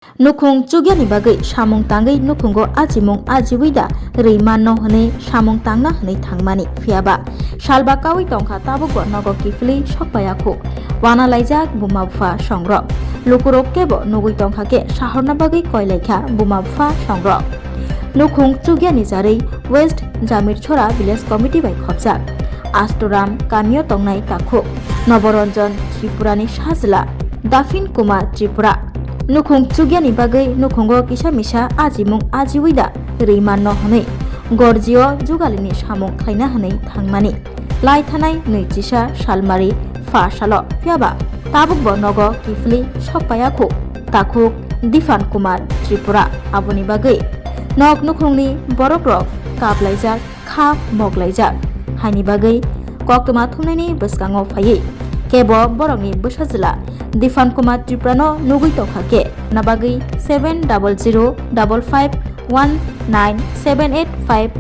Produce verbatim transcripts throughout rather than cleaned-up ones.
Nukhung chugyani bagwi samung tangwi nukhungo ajimung ajiwi da rwi manno hwnwi samung tangna hwnwi thangmani, phiyaba salba kaui tongkha tabukbo nogo kiphilwi sokpaiya khu. Wana laijak buma bupha songrok. Lukurok kebo nugwi tongkha khe sahorna bagwi koilaikha buma bupha songrok. Nukhung chugyani jarwi West Jamirchora Village Committee bai khopjak Astoram kamio tongnai takhuk Noboranjan Tripurani sajla Daphin Kumar Tripura. Nukhung chugyani bagwi nukhungo kisa misa ajimung ajiwi da rwi manno hwnwi gorjio jugalini samung khlaina hwnwi thangmani. Lai thanai nui chisa salmari pha salo, phiyaba tabukbo nogo kiphilwi sokpaiya khu takhuk Diphan Kumar Tripura. Aboni bagwi nok nukhungni borokrok kaplaijak, kha moklaijak. Haini bagwi koktwma thumnaini bwskango phaiwi kebo borokni bwsajwla Diphan Kumar Tripurano nugwi tongkha khe, na bagwi seven double zero double five one nine seven eight five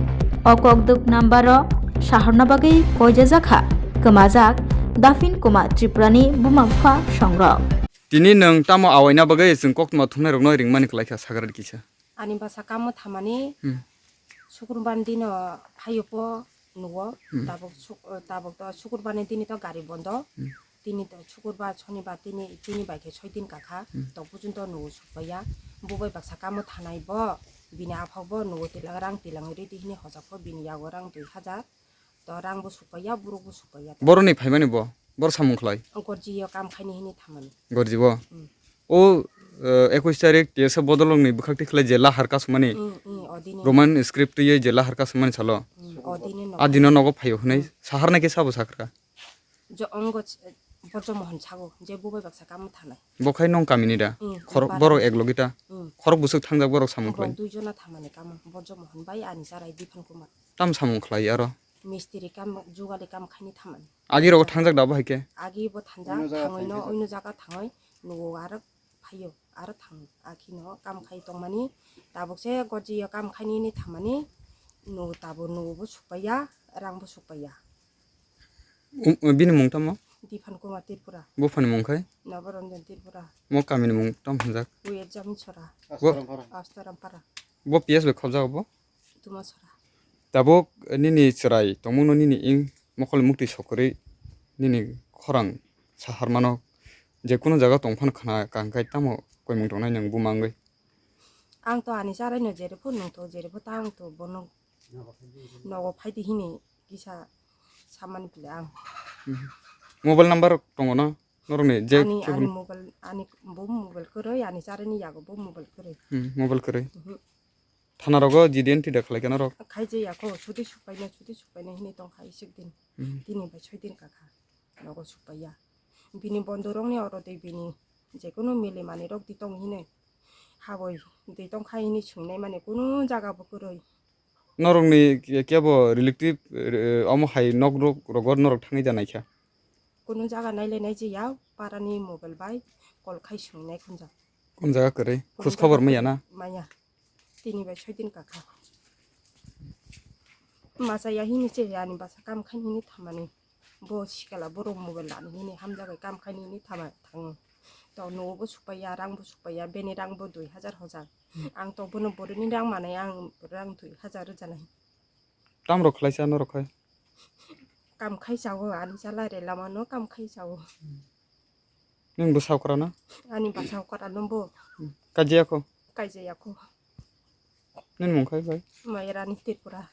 o kokdwk number-o sahorna bagwi koijajakha kwmajak Daphin Kumar Tripurani buma bupha songrok. Tini nwng tamo awaina bagwi chwng koktwma thumnairokno ringmani kwlaikha, sagra di kisa. Ani bwsa kamo thamani Hmm. Sukurbar dino phaio po nugo. Hmm. Tabuk suk-, tabuk to Sukurbar ni dini to gari bondo. Hmm. Tini to Sukurbar, Shonibar tini, tini bai khe soi din kakha. Hmm. To bujun to nugo sukpaiya. Bubai baksa kamo thanai bo, bini aphak bo nugo tilang rang tilang ridi hini hojak po bini yago rang dui hajar. To rang bo sukpaiya, buruk bo sukpaiya. Boroni phaimani bo, bor samung khlai. Gorji yo kam khaini hini thamani. Gorji bo. Hmm. O, eh, ekush tarik T S F bodolongni bwkhak tikhlai je lahar kasumani. Hmm, hmm, odini. Roman script twiwi je lahar kasumani salo. Hmm, odini no. A dino nogo phaio hwnwi Hmm. sahar nai khe sabo sakrka. Jo ongo ch-, Borjo Mohon sago, je bubai baksa kamo thanai. Bo khai nong kamini da? Hmm, Khorok para. Borok ek logi ta? Hmm. Khorok bwswk thangjak borok samung Bo khlai. Dui jona thamani kamo, Borjo Mohon bai ani charai Diphan Kumar. Tam samung khlai aro? Mistiri kam, jugali kam khaini thamani. Agi rogo thangjak da bo hai khe? Agi bo thangjak, Oino jaga thangwi no, thangwi khe. Oino jaga thangwi, nugo aro phaio, aro thang, akhino kam khai tongmani, tabuk se gorji yo kam khaini ni thamani, nugo tabuk nugo bo sukpaiya, rang bo sukpaiya. Um, bini mung tamo? Diphan Kumar Tripura. Buphani mung khai? Noboranjan Tripura. Mo kamini mung tam hwnjak? Uyat Jamichora. Bo Astorampara. Astorampara. Bo P S bai khobjago bo? Tumasora. Tabuk nini chwrai tongmungno nini ing mokol mukti sokorwi nini khorang sahar mano, je kunu jaga tong phano khna kang khai tamo koimung tongnai nwng buma wngwi? Ang to ani charai no jerepho nung to jerepho ta ang to bono nogo phaidi hini kisa samani pile ang. Mhm. Mobile number tongo na norokni je ani, ani chukun- mobile ani bo mobile kwrwi ani charai ni yago bo mobile kwrwi. Hmm, mobile kwrwi. Mhm. Thana rogo G D N T da khlai khe norok? Khaijaya kho, chuti sukpaina, chuti sukpaina hinwi tongkha isik din. Hmm. Tini bai soi din kakha. Nogo sukpaiya. Bini bondorokni oro tei bini jekunu mili manwirok di tong hinwi. Haboi di tongkha hinwi swngnaimani kunu jaga bo kwrwi. Norokni ke-, kebo relative, eh, omo hai nok rok rogo norok thangwi da naikha? Kunu jaga naile naijaya, parani mobile bai call khai swngwi nai khunjak. Kun jaga kwrwi? Kunu khoj khobor jaga maya na? Maya. Tini bai soi din kakha. Masa ya hini che ani basa kam khaini hini thamani. Bo sikala borok mobile lani hini hamjagai kam khaini hini thama thango. To nugo bo sukpaiya, rang bo sukpaiya, beni rang bo dui hajar hojak. Hmm. Ang to bono boroni rang manai, ang rang dui hajar rwjanai. Tam rok khlaisa norok khai? Kam khai chao, ani chala re lama no kam khai chao. Nini bwsa okra na? Ani bwsa okra no bo. Kajia kho? Kajia kho. Nini mung khai bai? Mayarani Tripura.